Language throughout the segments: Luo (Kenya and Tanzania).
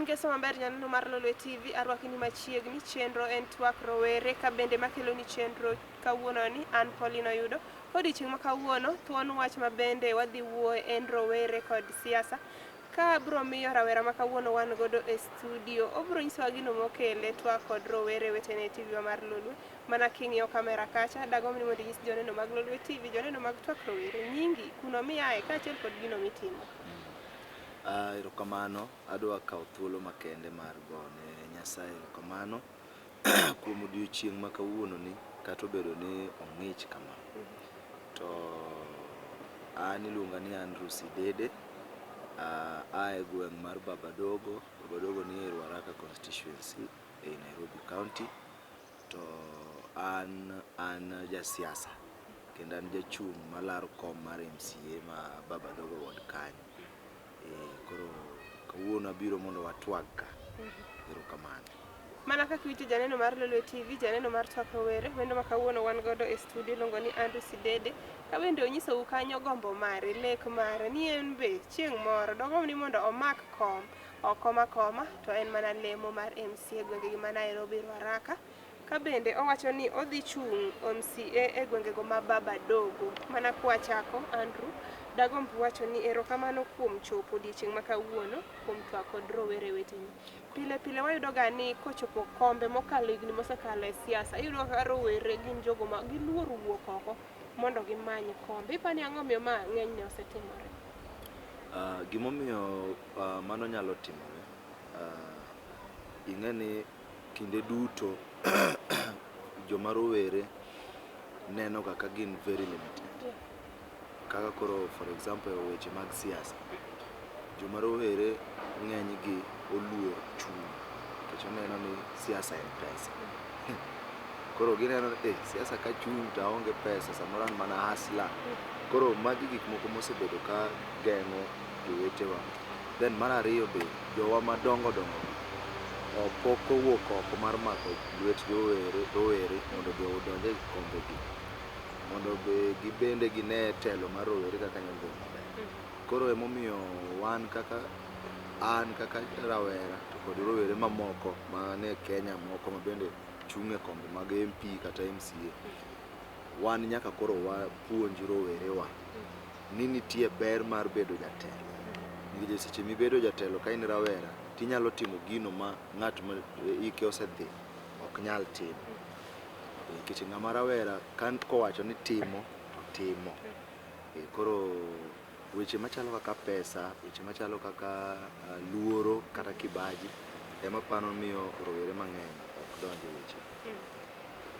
ngeso maber janeno mar Lolwe TV, arwaki ni machiegni. Chenro en twak rowere ka bende makelo ni chenro kawuono ni an Pauline Oyudo. Odiochieng' ma kawuono, thuon wach ma bende wadhi wuoye en rowere kod siasa. Ka abro miyo rawera ma kawuono wan godo e studio, obro nyisowa gino mokele twak kod rowere wetene e TV wa mar Lolwe. Mana king'iyo kamera kacha, dagomb ni mondo inyis joneno mag Lolwe TV, joneno mag twak rowere, nyingi, kuno miaye, kaachiel kod gino mitimo. Erokamano, adwa kawo thuolo makende mar gone Nyasaye erokamano kuom odiochieng' ma kawuono ni kata obedo ni ong'ich kama. To an iluonga ni Andrew Sidede, aa e gweng' mar Babadogo. Babadogo ni e Ruaraka constituency ei Nairobi County. To an jasiasa kendo an jachung' malaro kom mar MCA ma Babadogo ward kanyo. Koro kawuono abiro mondo watwag ka. Erokamano. Mana kaka iwinjo janeno mar Lolwe TV, janeno mar twak rowere, wendo ma kawuono wan godo e studio iluongo ni Andrew Sidede. Ka bende onyisou kanyo gombo mare, lek mare, ni en be chieng' moro dogomb ni mondo omak kom, ok kom akoma, to en mana lemo mar MCA e gwengegi ma Nairobi Ruaraka. Ka bende owacho ni odhi chung' MCA e gwengego ma Babadogo. Mana kwachako, Andrew, dagomb wacho ni erokamano kuom chopo odiochieng' ma kawuono kuom twak kod rowere weteni. Pile pile wayudo ga ni kochopo kombe mokalo higni mosekalo e siasa, iyudo ka rowere gin jogo ma giluor wuok oko mondo gimany kombe. Iparo ni ang'o omiyo ma ng'enyne osetimore? Gimomiyo mano nyalo timore, ing'e ni kinde duto joma rowere neno ga ka gin very limited. Kaka koro for example e weche mag siasa, joma rowere ng'eny gi oluor chung' nikech oneno ni siasa en pesa. Koro gineno ni eh, siasa kachung' to aonge pesa, samoro an mana hustler. Koro magi gik moko mosebedo ka geng'o jowetewa. Then mar ariyo be, jowa madongo dongo pok owuok oko mar mako lwet jowere, rowere mondo be odonj e kombe gi. Mondo be gibende gine telo mar rowere kaka nyalo bedo maber. Koro emomiyo wan kaka an kaka rawera to kod rowere mamoko mane Kenya moko ma bende chung' e kombe mag MP kata MCA, wan nyaka koro wapuonj rowerewa ni nitie ber mar bedo jatelo. Nikech seche mibedo jatelo ka in rawera, tinyalo timo gino ma ng'at ma hike osedhi ok nyal timo. Nikech ng'ama rawera ka kowacho ni timo, to timo. Koro weche machalo kaka pesa, weche machalo kaka luoro kata kibaji ema pano miyo rowere mang'eny ok donj e weche.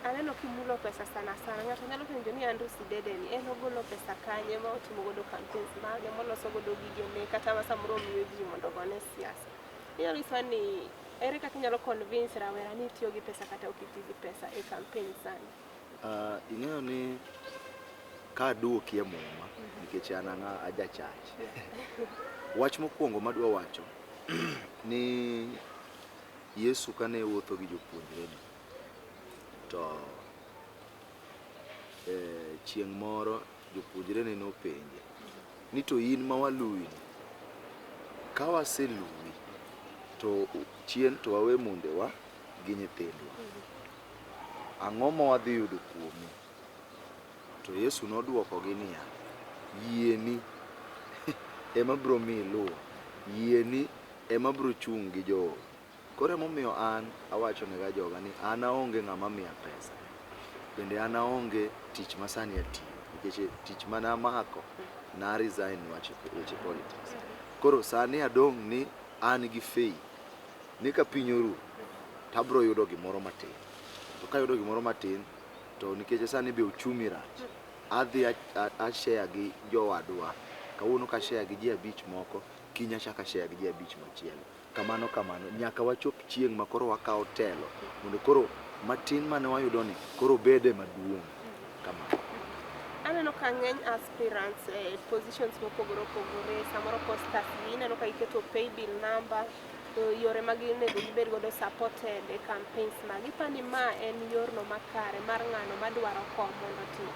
Aneno kimulo pesa sana sana. Ng'ato nyalo penjo ni Andrew Sidede ni en ogolo pesa kanye ma otimo godo campaigns mage, moloso godo gigene kata ma samoro omiyo ji mondo ogone siasa. Inyalo nyiswa ni ere kaka inyalo convince rawera ni itiyo gi pesa kata ok iti gi pesa e campaign sani? Ing'eyo ni ka aduoki e muma nikech an ang'a aja church. Wach mokwongo madwa wacho ni Yesu kane wuotho gi jopuonjrene to chieng' moro jopuonjrene nopenje ni to in ma waluwi ni, ka waseluwi to chien to wawe mondewa gi nyithindwa, ang'o ma wadhi yudo kuomi? To Yesu nodwokogi niya, yieni ema biro miyi iluwa, yieni ema biro chung' gi joodi. Koro emomiyo an awacho nega joga ni an aonge ng'ama miya pesa. Bende an aonge tich ma sani atiyo nikech tich mane amako na resign niwach weche politics. Koro sani adong' ni an gi faith ni ka piny oru to abiro yudo gimoro matin. To kayudo gimoro matin to nikech sani be uchumi rach, adhi a share gi jowadwa. Kawuono ka share gi ji abich moko, kiny achako a share gi ji abich machielo. Kamano kamano nyaka wachop chieng' ma koro wakawo telo mondo koro matin mane wayudo ni koro bede maduong' kamano. Aneno ka ng'eny aspirants e positions mopogore opogore, samoro posters gi ineno ka giketo paybill number, yore ma ginego gibed godo supported e campaigns mag. Iparo ni ma en yorno makare mar ng'ano madwaro kom mondo otim?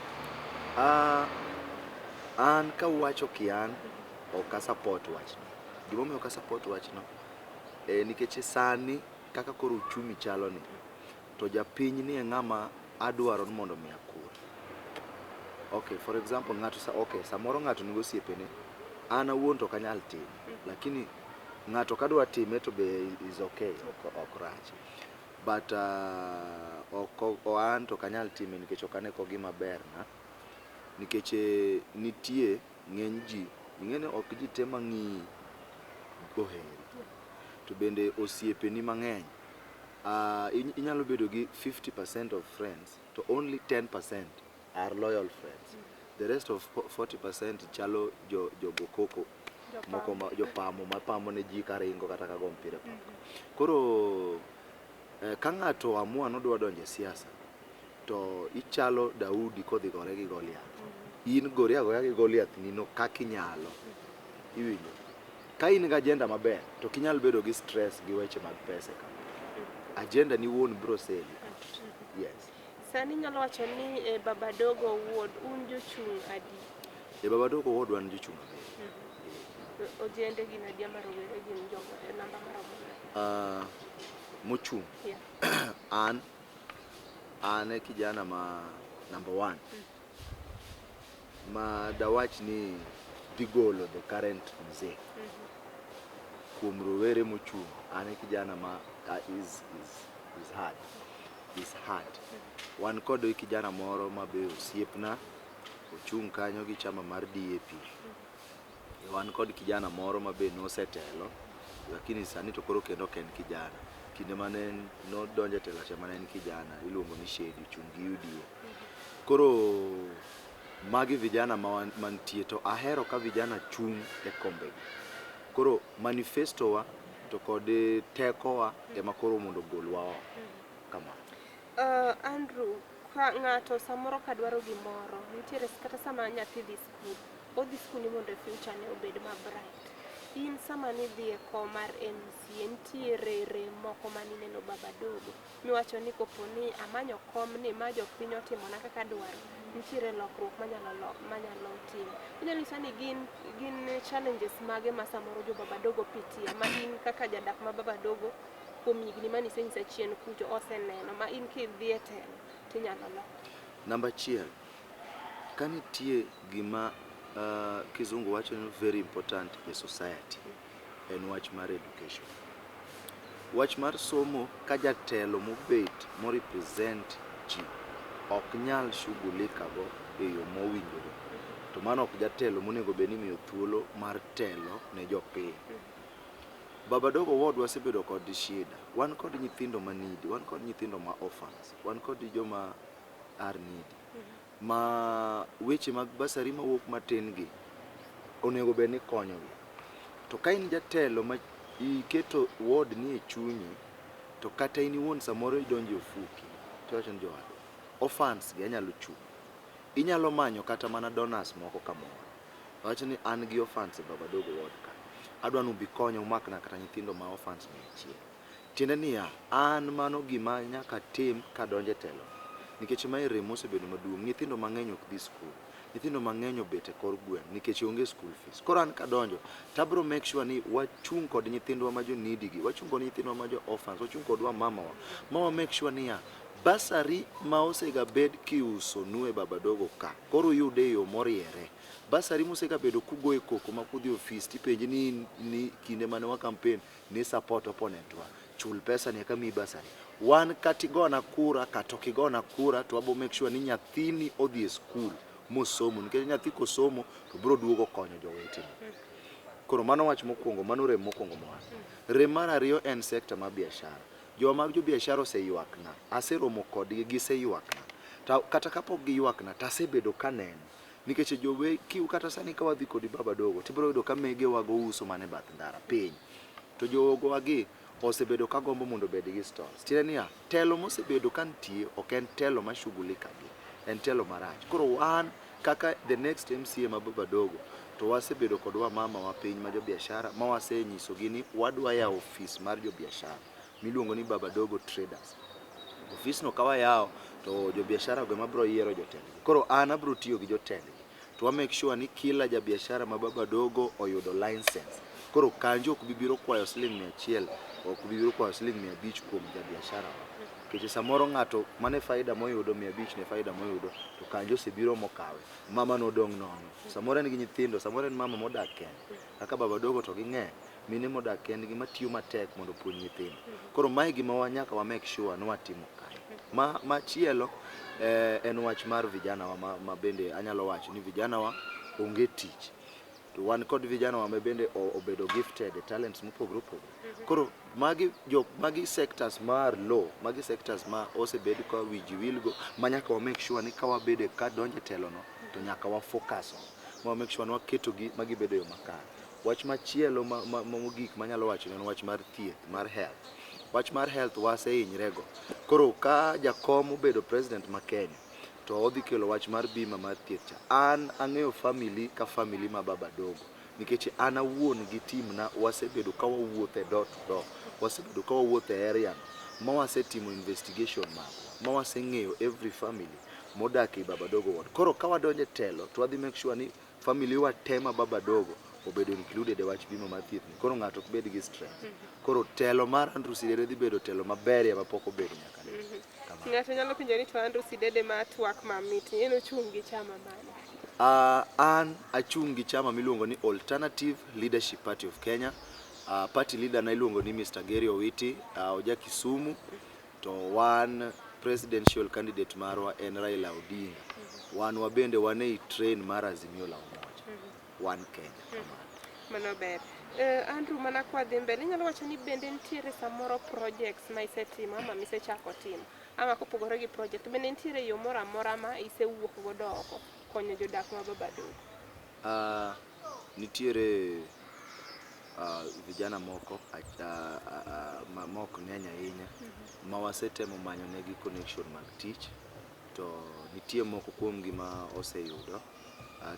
An kawacho kian ok a support wachno. Gimomiyo ok a support wachno, Nikech sani kaka koro uchumi chalo ni, to japiny ni e ng'ama adwaro ni mondo omiya kura. Okay, for example, ng'ato sa, okay, samoro ng'ato nigi osiepene, an awuon to ok anyal time, lakini ng'ato kadwa time to be is okay, ok rach. But ok an to ok anyal time nikech ok ane ko gima ber na. Nikech nitie ng'eny ji, ing'e ni ok ji te mang'iyi oheri. To bende osiepeni mang'eny, inyalo bedo gi 50% of friends to only 10% are loyal friends. The rest of 40% chalo jo jogo koko moko ma jopamo mapamo ne ji karingo kata ka go mpira e pap. Koro ka ng'ato amua nodwa donjo e siasa to ichalo Daudi kodhi gore gi Goliath. In gori agoya gi Goliath nino kaka inyalo. Iwinjo? Ka in gi agenda maber to ok inyal bedo gi stress gi weche mag pesa e campaign. Agenda ni wuon biro seli. Yes. Sani inyalo wacho ni e Baba Dogo Ward un jochung' adi? E Baba Dogo Ward wan jochung' abiriyo. Ojende gin adi ama rowere gin jogo e namba maromo nade? Mochung'. Yeah. An e kijana ma number 1. Ma dawach ni dhi golo the current mzee. Kuom rowere mochung', an e kijana ma is hard. Is hard. Wan kod kijana moro ma be osiepna, ochung' kanyo gi chama mar DAP. Wan kod kijana moro ma be nosetelo, lakini sani to koro kendo ok en kijana. Kinde mane nodonjo e telo cha mane en kijana, iluongo ni Shedi, ochung' gi UDA. Koro magi vijana ma mantie to ahero ka vijana chung' e kombegi. Koro manifesto wa to kod teko wa ema koro mondo ogolwa oko. Kamano. Andrew, ka ng'ato samoro ka dwaro gimoro, nitiere kata sama nyathi dhi skul, odhi skul ni mondo future ne obed ma bright. In sama nidhi e kom mar MCA, nitiere rem moko manineno Baba Dogo, miwacho ni kopo ni amanyo kom ni ma jopiny otimona kaka adwaro, nitiere lokruok manyalo timo. Inyalo nyisa ni gin challenges mage ma samoro jo Baba Dogo pitia, ma in kaka jadak ma Baba Dogo kuom higni manisenyisa chien kucho oseneno, ma in kidhi e telo tinyalo loko. Namba achiel, ka nitie gima kizungu wacho ni very important e society, en wach mar education. Wach mar somo ka jatelo mobet mo represent ji ok nyal shughulika go e yo mowinjore. To mano ok jatelo monego bed ni imiyo thuolo mar telo ne jopiny. Baba Dogo Ward wasebedo kod shida. Wan kod nyithindo ma needy, wan kod nyithindo ma orphans, wan kod joma are needy. Ma weche mag bursary mawuok matin gi onego bed ni konyogi. To ka in jatelo ma iketo ward ni e chunyi, to kata in iwuon samoro idonjo e ofuki, tiwacho ni jowadwa, orphans gi anyalo chung'. Inyalo manyo kata mana donors moko kamoro. Wach ni an gi orphans e Baba Dogo Ward ka. Adwa ni ubi konya umakna kata nyithindo ma orphans 100. Tiende niya, an mano gima nyaka tim kadonjo e telo. Nikech mae rem mosebedo maduong'. Nyithindo mang'eny ok dhi skul. Nyithindo mang'eny obet e kor gweng' nikech onge school fees. Koro an kadonjo, tabro make sure ni wachung' kod nyithindwa ma jo needy gi, wachung' kod nyithindwa ma jo orphans, wachung' kod wamama wa. Ma wa make sure niya, bursary ma osega bed kiuso nu e Baba Dogo ka, koro uyude e yo moriere. Bursary mosega bedo kugoye koko ma kudhi ofis tipenji ni kinde mane wa campaign ni support opponent wa, chul pesa ni eka miyi bursary. Wan kata igona kura kata ok igona kura to wabo make sure ni nyathini odhi e skul mosomo nikech nyathi kosomo to biro duogo konyo jowetene. Koro mano wach mokwongo, mano rem mokwongo ma wan. Rem mar ariyo en sector mar biashara. Jowa mag jo biashara oseywakna, aseromo kodgi giseywakna. Ta, kata kapok giywakna tasebedo kaneno. Nikech jowe kiu kata sani ka wadhi kodi Baba Dogo tibiro yudo ka megewa go uso mana e bath ndara piny. To jogowa gi osebedo ka gombo mondo obed gi stalls. Tiende niya, telo mosebedo ka nitie ok en telo ma shughulika gi, en telo marach. Koro wan kaka the next MCA ma Baba Dogo to wasebedo kod wamama wa piny ma jo biashara ma wasenyisogi ni wadwa yawo ofis mar jo biashara miluongo ni Baba Dogo Traders. Ofisno ka wayawo to jo biashara go ema biro yiero jotendgi. Koro an abiro tiyo gi jotendgi to wa make sure ni kila ja biashara ma Baba Dogo oyudo license. Koro kanjo ok bi biro kwayo siling 100, ok bi biro kwayo siling 500 kuom jabiashara wa. Nikech samoro ng'ato mane faida moyudo 500 ne faida moyudo to kanjo osebiro mokawe. Mama nodong' nono. Samoro en gi nyithindo, samoro en mama modak kende. Kaka baba dogo to ging'eny. Mine modak kendgi matiyo matek mondo opuonj nyithindo. Koro mae gima wa nyaka wa make sure ni watimo kae. Ma machielo en wach mar vijana wa ma bende anyalo wacho ni vijana wa onge tich. To wan kod vijana wa ma bende obedo gifted e talents mopogore opogore. Koro magi jo magi sectors mar low, magi sectors ma osebed ka wi ji wilgo ma nyaka wa make sure ni ka wabede ka donjo e telo no to nyaka wa focus on. Ma wa make sure ni waketo gi ma gibedo e yo makare. Wach machielo ma mogik manyalo wacho en wach mar thieth mar health. Wach mar health wasehinyre go. Koro ka jakom obedo president ma Kenya to odhi kelo wach mar bima mar thieth cha. An ang'eyo family ka family ma baba dogo nikech an awuon gi team na wasebedo ka wawuotho e door to door, wasebedo ka wawuotho e area no ma wasetimo investigation magwa, ma waseng'eyo every family modak e Baba Dogo ward. Koro ka wadonjo e telo to wadhi make sure ni family wa te ma Baba Dogo obedo included e wach bima mar thieth ni. Koro ng'ato ok bed gi stress. Koro telo mar Andrew Sidede dhi bedo telo maberie ma pok obedo nyaka nene. Kamano. Ng'ato nyalo penjo ni to Andrew Sidede ma twak mamit ni en ochung' gi chama mane? An achung' gi chama miluongo ni Alternative Leadership Party of Kenya. Party leader na iluongo ni Mr. Gary Owiti, oja Kisumu. To wan presidential candidate marwa en Raila Odinga. Wan wabende wan ei train mar Azimio la Umoja. Wan Kenya. Kamano. Mano ber. Andrew, mana kwa dhi mbele, inyalo wacho ni bende nitiere samoro projects ma isetimo ama misechako timo ama kopogore gi project bende nitiere yo moro amora ma isewuok godo oko konyo jodak ma Baba Dogo? Nitiere vijana moko ma ok ng'eny ahinya ma wasetemo manyo negi connection mag tich to nitie moko kuom gi ma oseyudo.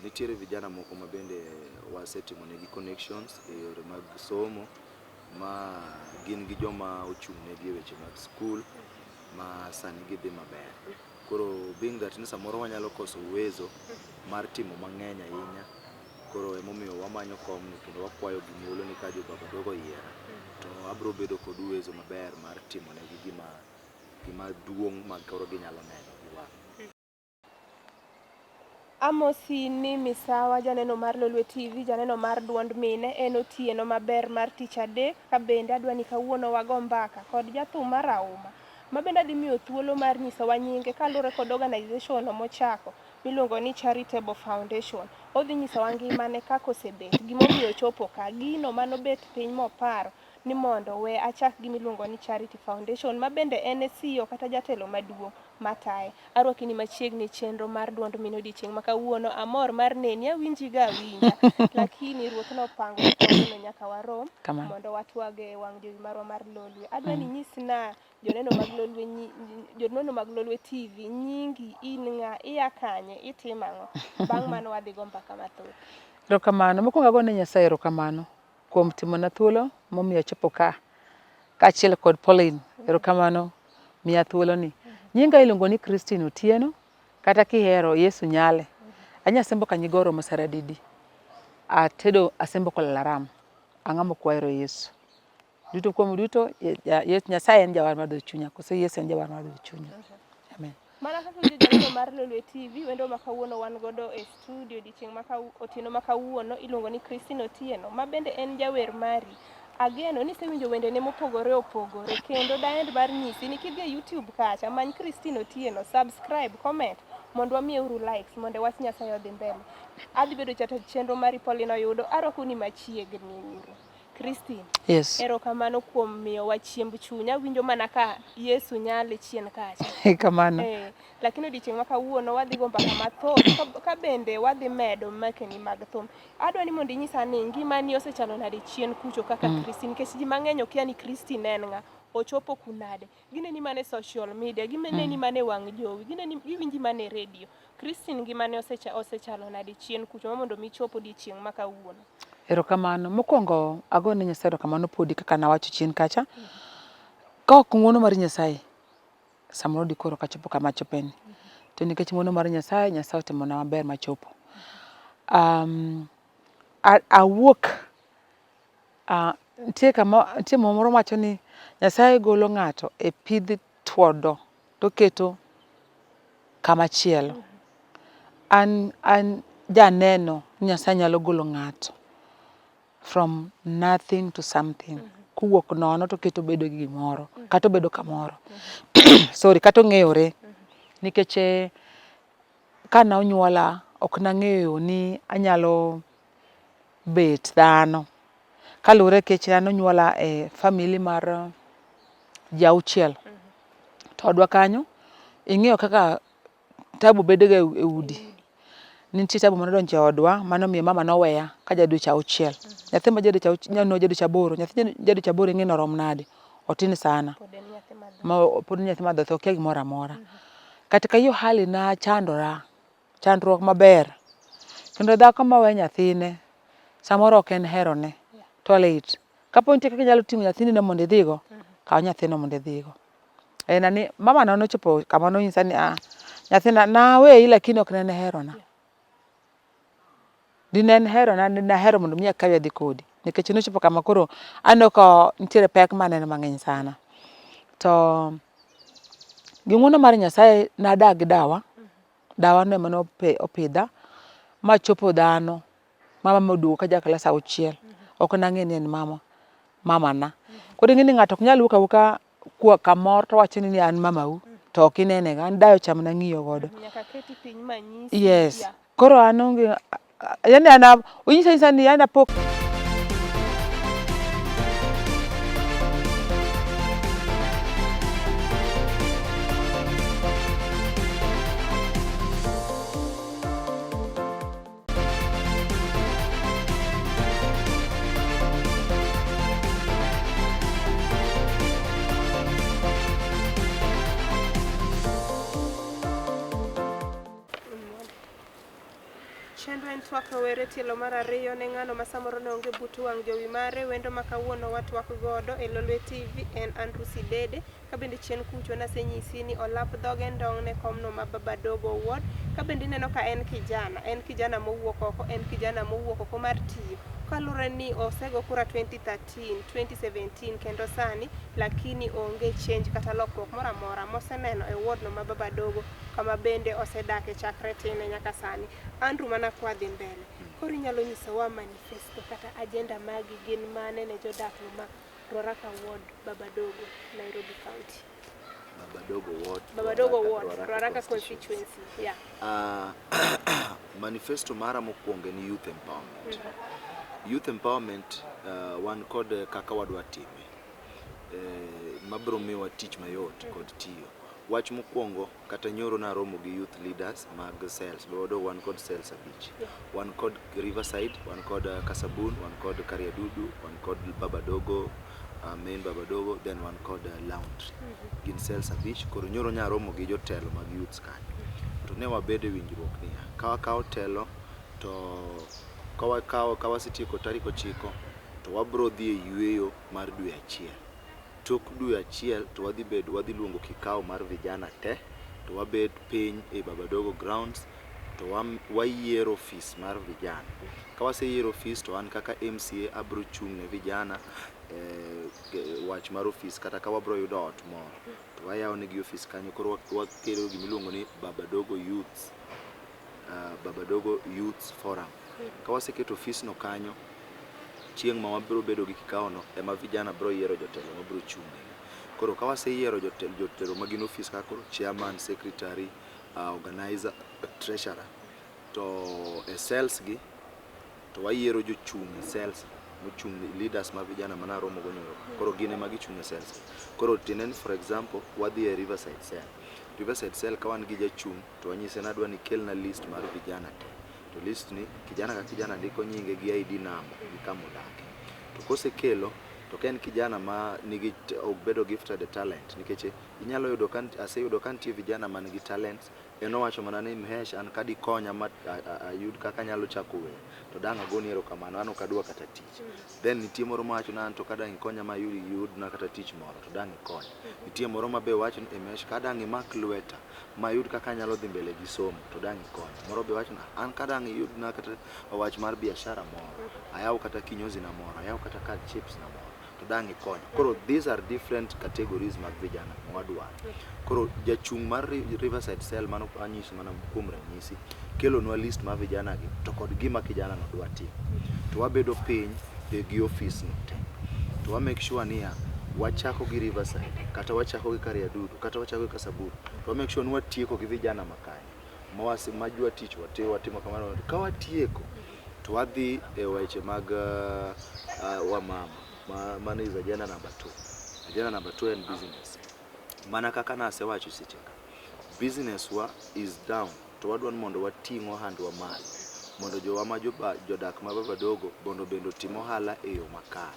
Nitiere vijana moko ma bende wasetimo negi connections e yore mag somo ma gin gi joma ochung' negi e weche mag skul ma sani gidhi maber. Koro being that ni samoro wanyalo koso uwezo mar timo mang'eny ahinya, koro emomiyo wamanyo komni kendo wakwayo gi muolo ni ka jo Baba Dogo oyiera to abro bedo kod uwezo maber mar timo negi gima duong' ma koro ginyalo neno gi wang'. Amosi ni misawa janeno mar Lolwe TV, janeno mar duond mine, en otieno maber mar tich adek ka bende adwa ni kawuono wago mbaka kod jathum mar auma ma bende adhi miyo thuolo mar nyisowa nyinge kaluwore kod organization mochako miluongo ni Charitable Foundation. Odhi nyisowa ngimane kaka osebet, gimomiyo ochopo ka, gino manobet piny moparo ni mondo we achak gimiluongo ni Charity Foundation ma bende en e CEO kata jatelo maduong' mataye. Arwaki ni machiegni chenro mar duond mine odiochieng' ma kawuono. Amor mar neni, awinji ga awinja. Lakini ruoth nopango ni kawuono nyaka warom mondo watwag e wang' jowi marwa mar Lolwe. Adwa ni inyisna joneno mag Lolwe, joneno mag Lolwe TV, nyingi, in ng'a, iya kanye, itimo ang'o? Bang' mano wadhi go mbaka mathoth. Erokamano. Mokwongo agone Nyasaye erokamano kuom timona thuolo momiyo achopo ka kaachiel kod Pauline. Erokamano miya thuolo ni. Nyinga iluongo ni Christine Otieno kata kihero Yesu Nyale. Anyasembo Kanyigoro Masaradidi. Atedo asembo Kolalaram. Ang'o mok wahero Yesu? Duto kuom duto, Nyasaye en jawar mar dhood chunya, koso Yesu en jawar mar dhood chunya. Amen. Mana kaka winjo janeno mar Lolwe TV, wendo ma kawuono wan godo e studio odiochieng' ma otieno ma kawuono iluongo ni Christine Otieno, ma bende en jawer mari. Ageno ni isewinjo wendene mopogore opogore kendo daher mar nyisi ni kidhi e YouTube kacha many Christine Otieno, subscribe, comment mondo wamiye uru likes mondo wach Nyasaye odhi mbele. Adhi bedo jata chenro mari Pauline Oyudo, arwakou ni machiegni uru. Christine. Yes. Erokamano kuom miyowa chiemb chuny. Awinjo mana ka Yesu nyale chien kacha. Kamano. Lakini odiochieng' ma kawuono wadhi go mbaka mathoth ka bende wadhi medo mekeni mag thum. Adwa ni mondo inyisa ni ngimani osechalo nade chien kucho kaka Christine, nikech ji mang'eny okia ni Christine en ng'a, ochopo kunade. Gineni mana e social media, gineni mana e wang' jowi, gineni giwinji mana e radio. Christine ngimane osechalo nade chien kucho ma mondo mi chop odiochieng' ma kawuono? Erokamano. Mokwongo agone Nyasaye erokamano podi kaka nawacho chien kacha. Ka ok ng'uono mar Nyasaye, samoro dikoro ok achopo kama achopeni. To nikech ng'uono mar Nyasaye, Nyasaye otimona maber machopo. Awuok Nitie kama nitie muma moro mawacho ni Nyasaye golo ng'ato e pidh tuodo toketo kama chielo. An an janeno ni Nyasaye nyalo golo ng'ato from nothing to something. Kowuok nono toketo obedo gi gimoro kata obedo kamoro. Sorry, kata ong'eyore. Nikech kane onyuola ok nang'eyo ni anyalo bet dhano. Kaluwore nikech an nonyuola e family mar ji auchiel. To odwa kanyo ing'eyo kaka tabu bedo ga e udi. Nitie tabu mane odonjo e odwa mane omiyo mama noweya ka ja dweche auchiel. Nyathi ma ja dweche auchiel, no ja dweche aboro, nyathi ja dweche aboro ing'e ni orom nade? Otin sana. Ma pod en nyathi madhoth okia gimoro amora. Katika hiyo hali nachandora, chandruok maber. Kendo dhako ma we nyathine samoro ok en herone to lit. Kapo nitie kaka inyalo ting'o nyathinino mondo idhigo, kaw nyathino mondo idhigo. En ani mama na nochopo kama nonyisa ni ah, nyathina naweyi lakini ok ne en herona. Dine en herona dine ahero mondo mi akawi adhi kodi. Nikech nochopo kama koro aneno ka nitiere pek maneno mang'eny sana. To gi ng'uono mar Nyasaye nadak gi dawa, dawa no ema nopidha machopo dhano ma mama oduogo ka ja klas auchiel. Ok nang'e ni en mama, mamana. Koro ing'e ni ng'ato ok nyal wuok awuoka kamoro to wacho ni an mamau to ok inene ga, an dayo cha ema nang'iyo godo. Nyaka keti piny manyisi. Yes. Koro an onge, yani an onyisa nyisa ni yani apok Chenro en twak rowere tielo mar ariyo ne ng'ano ma samoro ne onge but wang' jowi mare wendo ma kawuono watwak godo e Lolwe TV en Andrew Sidede Ka bende chien kucho nasenyisi ni olap dhoge ndong' ne komno ma Baba Dogo Ward. Ka bende ineno ka en kijana, en kijana mowuok oko, en kijana mowuok oko mar tiyo. Kalure ni osego kura 2013, 2017 kendo sani, lakini onge change kata lokruok moro amora moseneno e ward no ma Baba Dogo kama bende osedake chakre tinne nyaka sani. Andrew mana kwa dhi mbele. Koro inyalo nyisowa manifesto kata agenda magi gin mane ne jodak ma Ruaraka Ward, Babadogo, Nairobi County. Babadogo Ward. Babadogo Ward, Ruaraka constituency. Yeah. Manifesto mara mokwongo en youth empowerment. Youth empowerment wan kod kaka wadwa time mabiro miyowa tich mayot kod tiyo. Wach mokwongo kata nyoro naromo gi youth leaders mag cells. Babadogo wan kod cells abich. Wan kod Riverside, wan kod Kasabun, wan kod Kariadudu, wan kod Babadogo, main Babadogo, then wan kod Laundry. Gin cells abich, koro nyoro nyaromo gi jotelo mag youths kanyo. To ne wabedo e winjruok niya, ka wakawo telo to ka wakawo ka wasetieko tarik 9 to wabro dhi e yueyo mar dwe achiel. Tok dwe achiel to wadhi bedo wadhi luongo kikao mar vijana te to wabet piny e Babadogo grounds to wayiero ofis mar vijana. Ka waseyiero ofis to an kaka MCA abro chung' ne vijana wach mar ofis kata ka wabro yudo ot moro to wayawo negi ofis kanyo koro wakelo gimiluongo ni Babadogo Youths, Babadogo Youths Forum. Ka waseketo ofis no kanyo, chieng' ma wabro bedo gi kikao no ema vijana bro yiero jotelo mabro chung' negi. Koro ka waseyiero jotelo magin ofis kaka koro chairman, secretary, organizer, treasurer to e cells gi to wayiero jochung' e cells mochung' leaders ma vijana mane aromo go nyoro. Koro gin ema gichung' e cells. Koro tiende ni for example wadhi e Riverside cell. Riverside cell ka wan gi jachung' to wanyise ni adwa ni ikelna list mar vijana te. To list ni kijana ka kijana ndiko nyinge gi ID number gi kama odake. To kosekelo to ka en kijana ma nigi obedo gifted e talent nikech inyalo yudo ka aseyudo ka nitie vijana man gi talents. En owacho mana ni Mhesh an ka dikonya ma ayud kaka anyalo chako wer to dang' agoni erokamano an ok adwa kata tich. Then nitie moro mawacho ni an to ka dang' ikonya ma ayud yudna kata tich moro to dang' ikonya. Nitie moro ma be wacho ni Mhesh ka dang' imak lweta ma ayud kaka anyalo dhi mbele gi somo to dang' ikonya. Moro be wacho ni an ka dang' iyudna kata wach mar biashara moro, ayaw kata kinyozi na moro, ayaw kata kar chips na moro to dang' ikonya. Koro these are different categories mag vijana ma wadwaro. Koro jachung' mar Riverside Cell mano anyiso mana kuom ranyisi kelonwa list mar vijana gi to kod gima kijana no dwa timo. To wabedo piny gi ofis no te. To wa make sure niya wachako gi Riverside kata wachako gi Kariadudu kata wachako gi Kasaburu to wa make sure ni watieko gi vijana makanye mawase majwa tich watimo kamano ka watieko to wadhi e weche mag wamama mano is agenda number 2. Agenda number 2 en business. Mana kaka nasewacho seche ka, business wa is down to wadwa ni mondo wating' ohandwa malo mondo jowa ma jodak ma Babadogo mondo bende otim ohala e yo makare.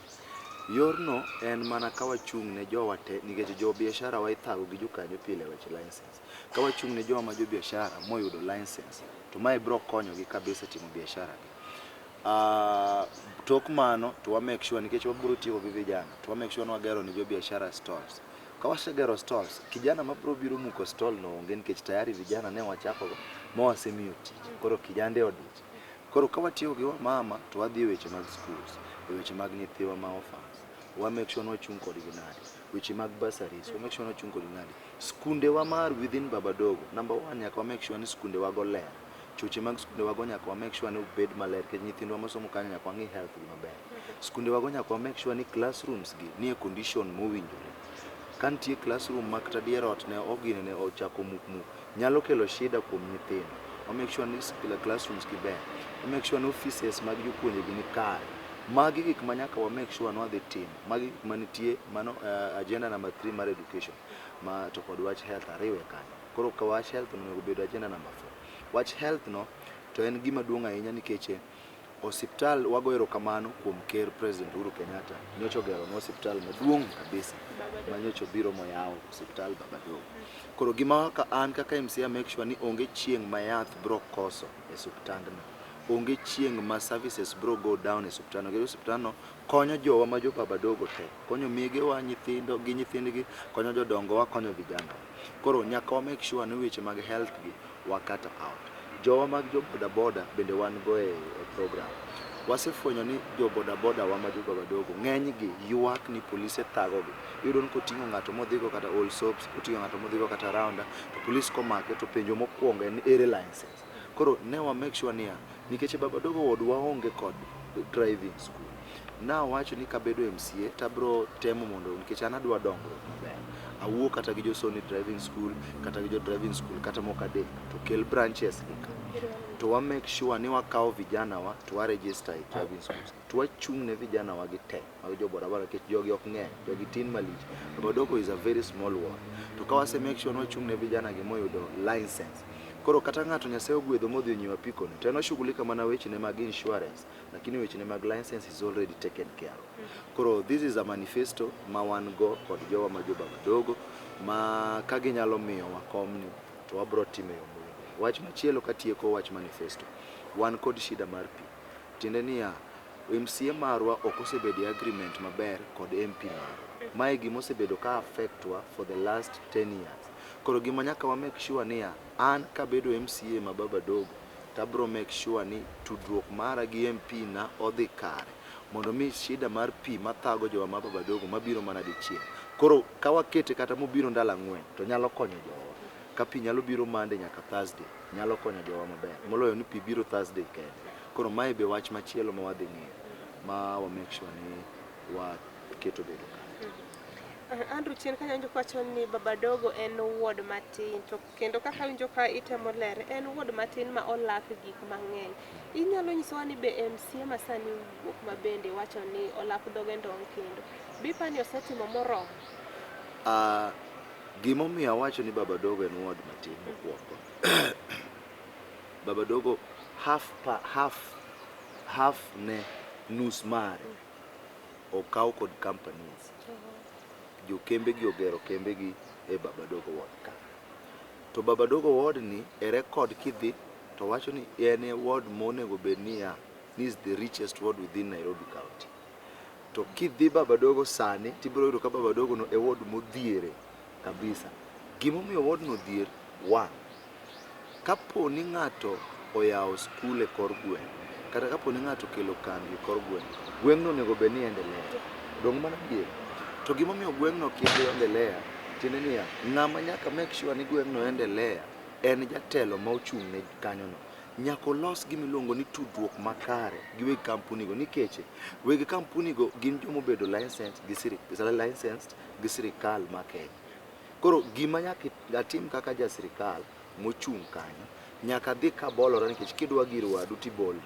Yorno en mana ka wachung' ne jowa te nikech jo biashara wa ithago gi jokanyo pile e weche license. Ka wachung' ne jowa ma jo biashara moyudo license to mae biro konyogi kabisa timo biashara gi. Tok mano to wa make sure nikech wabiro tieko gi vijana to wa make sure ni wagero ne jo biashara stalls. Ka wasegero stalls, kijana mabiro biro muko stall no onge nikech tayari vijana ne wachako go ma wasemiyo tich. Koro kijande odich. Koro ka watieko gi wamama to wadhi e weche mag schools, e weche mag nyithiwa ma orphans. Wa make sure ni wachung' kodgi nade. Weche mag bursaries, wa make sure ni wachung' kodgi nade. Skunde wa mar within Babadogo, number one nyaka wa make sure ni skunde wago ler. Choche mag skunde wago nyaka wa make sure ni obed maler nikech nyithindwa masomo kanyo nyaka wang'i health gi maber. Skunde wago nyaka wa make sure ni classrooms gi nie condition mowinjore. Ka nitie classroom ma kata dier ot ne ogine ne ochako muk muk, nyalo kelo shida kuom nyithindo. Wa make sure ni classrooms gi ber. Wa make sure ni offices mag jopuonje gi ni kare. Magi gik ma nyaka wa make sure ni wadhi timo. Magi gik manitie mano agenda number 3 mar education ma to kod wach health ariwe kanyo. Koro ka wach health onego bed agenda number 4. Wach health no to en gima duong' ahinya nikech osiptal wago erokamano kuom ker President Uhuru Kenyatta nyocha ogeronwa osiptal maduong' kabisa ma nyocha obiro moyawo osiptal Babadogo. Koro gima ka an kaka MCA make sure ni onge chieng' ma yath bro koso e osiptandno. Onge chieng' ma services bro go down e osiptandno. Nikech osiptandno konyo jowa ma jo Babadogo te. Konyo megewa, nyithindo gi nyithindgi, konyo jodongowa, konyo vijana. Koro nyaka wa make sure ni weche mag health gi wa cut out. Jowa mag jo boda boda bende wan go e program. Wasefwenyo ni jo boda boda wa ma jo Babadogo ng'eny gi ywak ni polise thago gi. Iyudo ni koting'o ng'ato modhigo kata All Soaps, oting'o ng'ato modhigo kata Raunda, to polis komake to penjo mokwongo en ni ere license. Koro ne wa make sure niya, nikech Babadogo ward waonge kod driving school. Nawacho ni kabedo MCA tabro temo mondo nikech an adwa dongruok maber. Awuo kata gi jo Sony driving school, kata gi jo driving school kata moko adek to kel branches gi ka. To wa make sure ni wakawo vijana wa to wa register e driving schools. To wachung' ne vijana wa gi te mag jo bodaboda nikech jogi ok ng'eny, jogi tin malich. Babadogo is a very small ward. To ka wase make sure ni wachung' ne vijana gi moyudo license. Koro kata ng'ato Nyasaye ogwedho modhi onyiewo apiko ni to en oshughulika mana wechene mag insurance lakini wechene mag license is already taken care of. Koro this is a manifesto ma wan go kod jowa ma jo Babadogo ma ka ginyalo miyowa komni to wabro timo e yo mowinjore. Wach machielo katieko wach manifesto, wan kod shida mar pi. Tiende niya, MCA marwa ok osebedo e agreement maber kod MP marwa. Mae gima osebedo ka affect wa for the last 10 years. Koro gima nyaka wa make sure niya, an kabedo MCA ma Babadogo, tabro make sure ni tudruok mara gi MP na odhi kare mondo mi shida mar pi mathago jowa ma Babadogo mabiro mana dichiel. Koro ka wakete kata mobiro ndalo ang'wen to nyalo konyo jowa. Ka pi nyalo biro Monday nyaka Thursday, nyalo konyo jowa maber. Moloyo ni pi biro Thursday kende. Koro mae be wach machielo ma wadhi ng'iyo ma wa make sure ni waketo bedo kare. Andrew chien kanyo awinjo kiwacho ni Babadogo en ward matin to kendo kaka awinjo ka itemo lere en ward matin ma olak gik mang'eny. Inyalo nyisowa ni be MCA ma sani wuok ma bende wacho ni olap dhoge ndong' kendo. Be ipani osetimo moromo? Gimomiyo awacho ni Babadogo en ward matin mokwongo. Babadogo half, pa, half, half ne nus mare okaw kod companies. Jokembe gi ogero kembe gi e Babadogo ward ka. To Babadogo ward ni e record kidhi to wacho ni en e ward monego bed niya ni is the richest ward within Nairobi County. To kidhi Babadogo sani tibiro yudo ka Babadogo no e ward modhiere kabisa. Gimomiyo ward no odhier, one, kapo ni ng'ato oyawo skul e kor gweng' kata kapo ni ng'ato okelo kambi e kor gweng', gweng'no onego bed ni endelea. Donge mano adier? To gimomiyo gweng'no kik endelea, tiende niya, ng'ama nyaka make sure ni gweng'no endelea en jatelo ma ochung' ne kanyono. Nyaka olos gima iluongo ni tudruok makare gi weg kampuni go nikech weg kampuni go gin joma obedo licensed gi licensed gi sirikal ma Kenya. Koro gima nyaka atim kaka ja sirikal mochung' kanyo, nyaka adhi kabolora nikech kidwa gir wadu tibolri.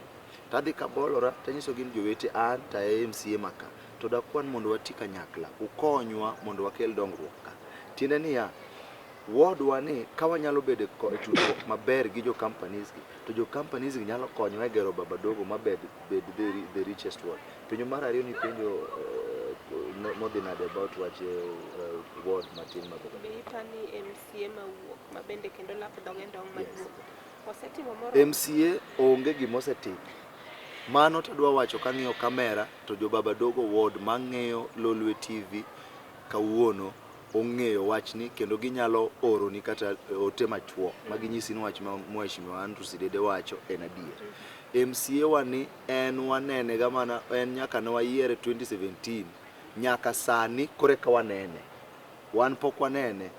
To adhi kabolora tanyisogi ni jowete an to a MCA ma ka to dakwan mondo wati kanyakla, ukonywa mondo wakel dongruok ka. Tiende niya, ward wa ni ka wanyalo bedo e tudruok maber gi jo companies gi, to jo companies gi nyalo konyowa e gero Babadogo ma bed, bed the richest ward. Penjo mar ariyo ni penjo modhi nade about wach ward matin ma Babadogo. Be ipani MCA mawuok ma bende kendo lap dhoge ndong' maduogo osetimo moro? MCA onge gima osetimo. Mano tadwa wacho kang'iyo kamera to jo Babadogo ward mang'iyo Lolwe TV kawuono ong'eyo wachni kendo ginyalo oroni kata ote machuok ma ginyisi ni wach ma Mheshimiwa Andrew Sidede wacho en adier. MCA wa ni en wanene ga mana en nyaka ne wayiere 2017 nyaka sani koro eka wanene. Wan pok wanene.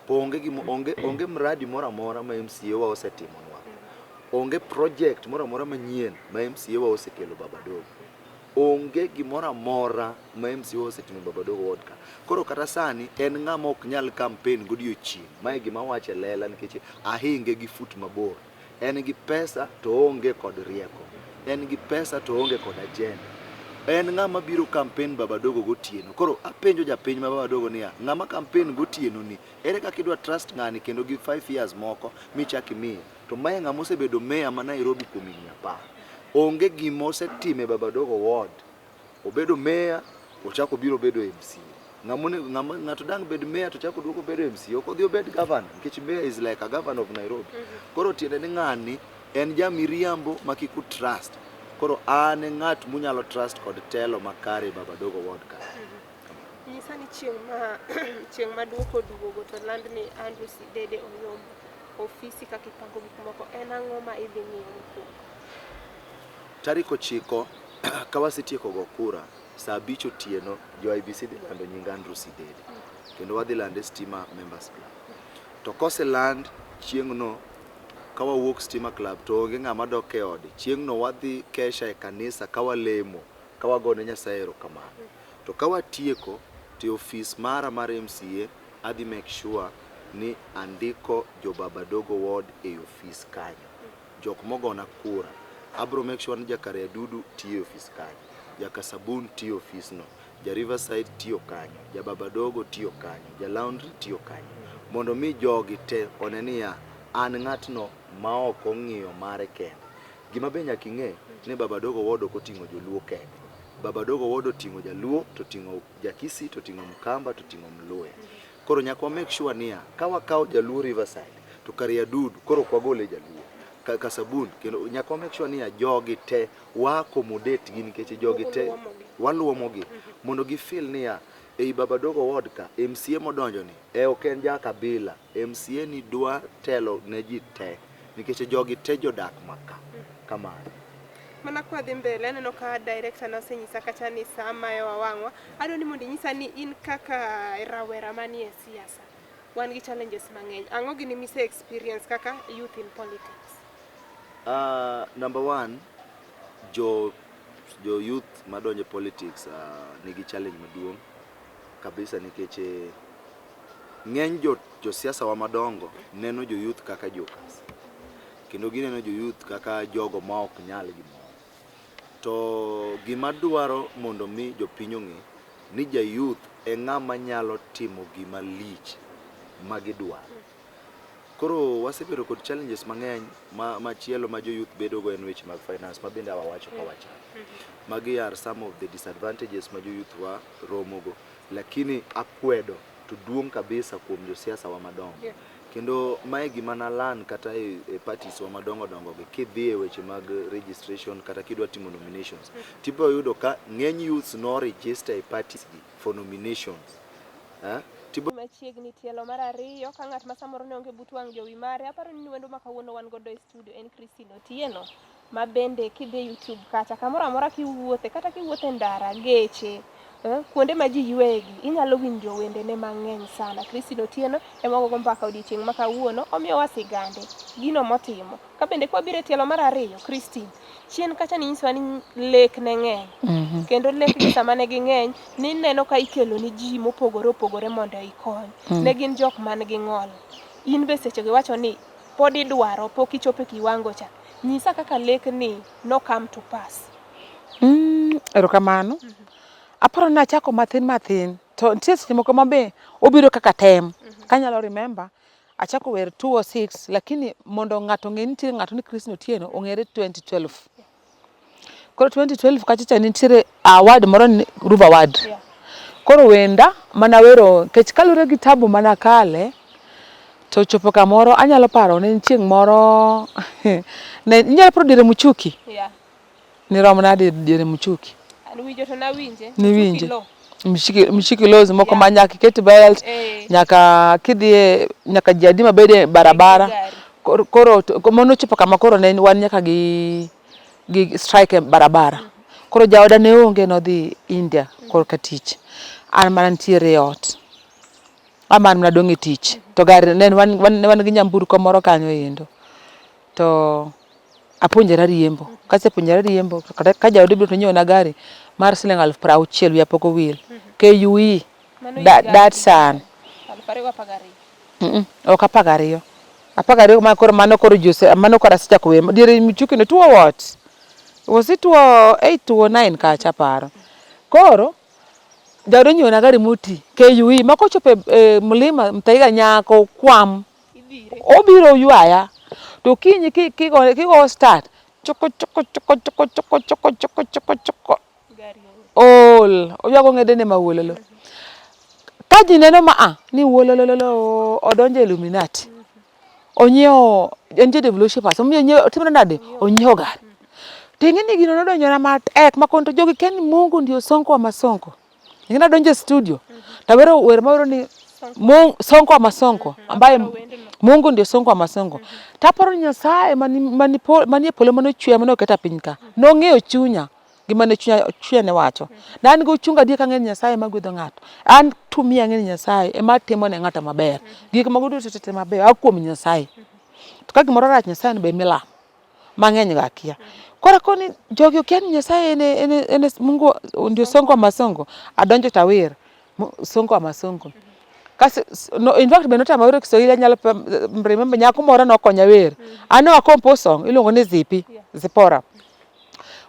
Onge gimo, onge, onge mradi moro amora ma MCA wa osetimonwa. Onge project moro amora manyien ma MCA wa osekelo Babadogo. Onge gimoro amora ma MCA wa osetimo Babadogo ward ka. Koro kata sani en ng'ama ok nyal campaign godiochieng'. Mae gima awacho e lela nikech ahinge gi fut mabor. En gi pesa to oonge kod rieko. En gi pesa to oonge kod agenda. En ng'ama biro campaign Babadogo gotieno. Koro apenjo japiny ma Babadogo niya, ng'ama campaign gotieno ni, ere kaka idwa trust ng'ani kendo gi 5 years moko michak imiye? To mae ng'ama osebedo mayor ma Nairobi kuom higni 10. Onge gima osetimo e Babadogo ward. Obedo mayor, ochako obiro bedo MCA. Ng'ato dang' bed mayor to chako duogo bedo MCA, ok odhi obed governor nikech mayor is like a governor of Nairobi. Koro tiende ni ng'ani en jamiriambo ma kik u trust. Koro an e ng'at munyalo trust kod telo makare e Babadogo ward ka. Nyisa ni chieng' ma duoko duogo to land ni Andrew Sidede oyombo ofisi kaka ipango gik moko, en ang'o ma idhi ng'iyo mokwongo? Tarik 9 ka wasetieko go kura, saa 5 otieno jo IEBC dhi lando nying Andrew Sidede. Kendo wadhi lande Stima Members Club. To koseland chieng'no ka wawuok Stima Club to onge ng'ama dok e ode. Chieng'no wadhi kesha e kanisa ka walemo, ka wagone Nyasaye erokamano. To ka watieko to e ofis mara mar MCA adhi make sure ni andiko jo Babadogo ward e ofis kanyo. Jok mogona kura. Abro make sure ni Jakariadudu tiyo e ofis kanyo. Jakasabun tiyo e ofis no. Ja Riverside tiyo kanyo. Ja Babadogo tiyo kanyo. Ja Laundry tiyo kanyo. Mondo mi jogi te one niya, an ng'atno ma ok ong'iyo mare kende. Gima be nyaka ing'e ni Babadogo ward ok oting'o joluo kende. Babadogo ward oting'o jaluo, to oting'o jakisi, to oting'o mkamba, to oting'o mluya. Koro nyaka wa make sure niya, ka wakawo jaluo Riverside, to Kariadudu koro ok wagole jaluo. Kasabun, kendo nyaka wa make sure niya, jogi te wa accommodate gi nikech jogi te waluomogi mondo gi feel niya, ei Babadogo ward ka, MCA modonjo ni, e ok en ja kabila, MCA ni dwa telo ne ji te, nikech jogi te jodak maka. Kamano. Mana kwa dhi mbele, aneno ka director nosenyisa kacha ni saa mayo wang'wa. Adwa ni mondo inyisa ni in kaka rawera manie siasa, wan gi challenges mang'eny. Ang'o gini mise experience kaka youth in politics? Number one, jo youth madonjo e politics nigi challenge maduong' kabisa nikech ng'eny josiasa wa madongo neno jo youth kaka jokers. Kendo gineno jo youth kaka jogo ma ok nyal gimoro. To gima dwaro mondo mi jopiny ong'e ni ja youth e ng'ama nyalo timo gima lich ma gidwaro. Koro wasebedo kod challenges mang'eny machielo ma jo youth bedo go en weche mag finance ma bende awawacho ka wachako. Magi are some of the disadvantages ma jo youth wa romogo. Lakini akwedo to duong' kabisa kuom josiasa wa madongo. Kendo mae gima na learn kata e, e parties wa madongo dongo gi kidhi e weche mag registration kata kidwa timo nominations tibiro yudo ka ng'eny youths no register e parties gi for nominations. Eh? Tibiro Machiegni tielo mar ariyo ka ng'at ma samoro ne onge but wang' jowi mare aparo ni wendo ma kawuono wan godo e studio en Christine Otieno ma bende kidhi e YouTube kacha kamoro amora kiwuothe kata kiwuothe e ndara geche eh, kuonde ma ji yweyegi inyalo winjo wendene mang'eny sana. Christine Otieno ema wagogo mbaka odiochieng' ma kawuono omiyowa sigande gino motimo. Ka bende kwabiro e tielo mar ariyo Christine chien kacha ninyisowa ni lek ne ng'eny kendo lek gi sama ne ging'eny nineno ka ikelo ni ji mopogore opogore mondo ikony. Ne gin jok man gi ng'ol. In be sechego iwacho ni pod idwaro pok ichopo e kiwango cha. Nyisa kaka lek ni no come to pass. Erokamano. Aparo ni nachako mathin mathin to nitie seche moko ma be obiro kaka tem. Kanyalo remember achako wer 206 lakini mondo ng'ato ong'e ni nitie ng'ato ni Christine Otieno ong'ere 2012. Koro 2012 kacha cha nitiere award moro ni Ruva Award. Yeah. Koro wenda manawero nikech kaluwore gi tabu manakale to chopo kamoro anyalo paro ne chieng' moro ne inyalo paro diere Muchuki Yeah. nirom nade diere Muchuki An winjo to nawinje. Niwinje. Muchuki low. Mshiki, mshiki laws moko Yeah. ma nyaka iket belt Eh. nyaka kidhie nyaka ji adi mabede barabara gari. koro, koro to- mano ochopo kama koro ne wan nyaka gi gi strike e barabara koro jaoda ne onge nodhi India korka tich an mana nitiere e ot ama an mana dong' e tich to gari ne wan, wan, ne wan gi nyamburko moro kanyo endo to apuonjora riembo kasepuonjora riembo to kata ka jaoda obiro to onyiewona gari mar siling aluf piero auchiel wiya pok owil KUE Mano da, higa Datsun 2012. Ok 12. 12 ma koro mano koro ji ose mano koro asechako wer. Diere Michuki no tuo what? Was it 2008 2009 kacha aparo. Koro jaoda onyiewona gari moti KUE ma kochopo e, e mlima Muthaiga nyaka okwam Idhire. obiro ywaya to okinyi kigo kigo start choko choko choko choko choko choko choko choko choko Gari ol. ol oywago ng'edene ma wuololo ka ji neno ma a ni wuolololo odonjo e Illuminati onyiewo en ja devil worshippers omiyo onyiewo otimore nade onyiewo gari to ing'e ni gino nodonjona matek ma kon to jogi kia ni Mungu ndio sonko wa masonko ing'e nadonjo e studio tawero wer mawero ni Mungu, sonko wa masonko ambaye Aparo wendno. Mungu ndio sonko wa masonko taparo ni Nyasaye mani, mani po, manie polo mane ochweya mane oketa piny ka nong'eyo chunya gima ne chunya, chunya ne wacho ne an gi ochungo adier kang'eyo ni Nyasaye ema gwedho ng'ato an to me ang'eyo ni Nyasaye ema timo ne ng'ato maber gik moko duto te mabeyo a kuom Nyasaye to ka gimoro rach Nyasaye no be milamo mang'eny go akia koro akoni jogi okia ni Nyasaye en, en, en, Mungu ndio sonko wa masonko adonjo tawer sonko wa masonko kasi no, in fact be notama wero Kiswahili anyalo remember nyako moro nokonya wer an ne wa compose song iluongo ni Zipi Yeah. Zipora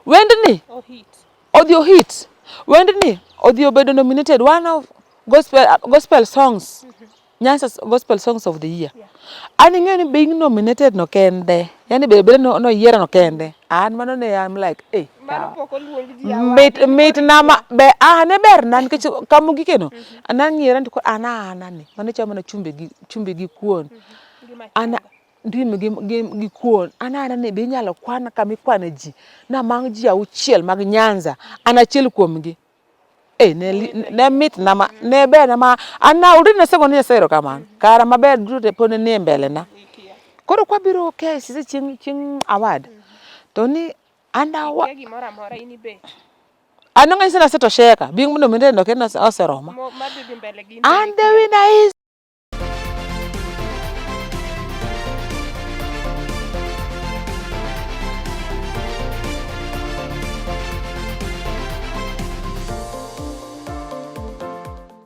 wendni Ohit. odhi ohit wendni odhi obedo nominated one of gospel, gospel songs Nyanza gospel songs of the year Yeah. an ing'eyo ni being nominated no kende yani bedo bedo no noyiera no kende an mano ne I'm like eh Mano yawa. pok oluong ji awadi. mit mit na ma be ah ne ber na nikech kamogike no anang'iyora ni to koro an aana ni mano chamo mana chumbi gi chumbi gi kuon Gi an machunga. ndim gi, gi, gi kuon an aana ni be inyalo kwan kama ikwane ji namang ji auchiel mag Nyanza an achiel kuomgi Eh, ne, ne mit na ma, ne ber na ma, an na already nasego ni Nyasaye erokamano. Kara maber duto te pod nie mbele na. Ikia. Koro kwabiro KICC chieng' chieng' award, to ni an awa, Ikia gimoro amora in ibet. an ang'isi ni asetosheka, being nominated no kendo oseroma. Mo madhi dhi mbele gi in And the winner is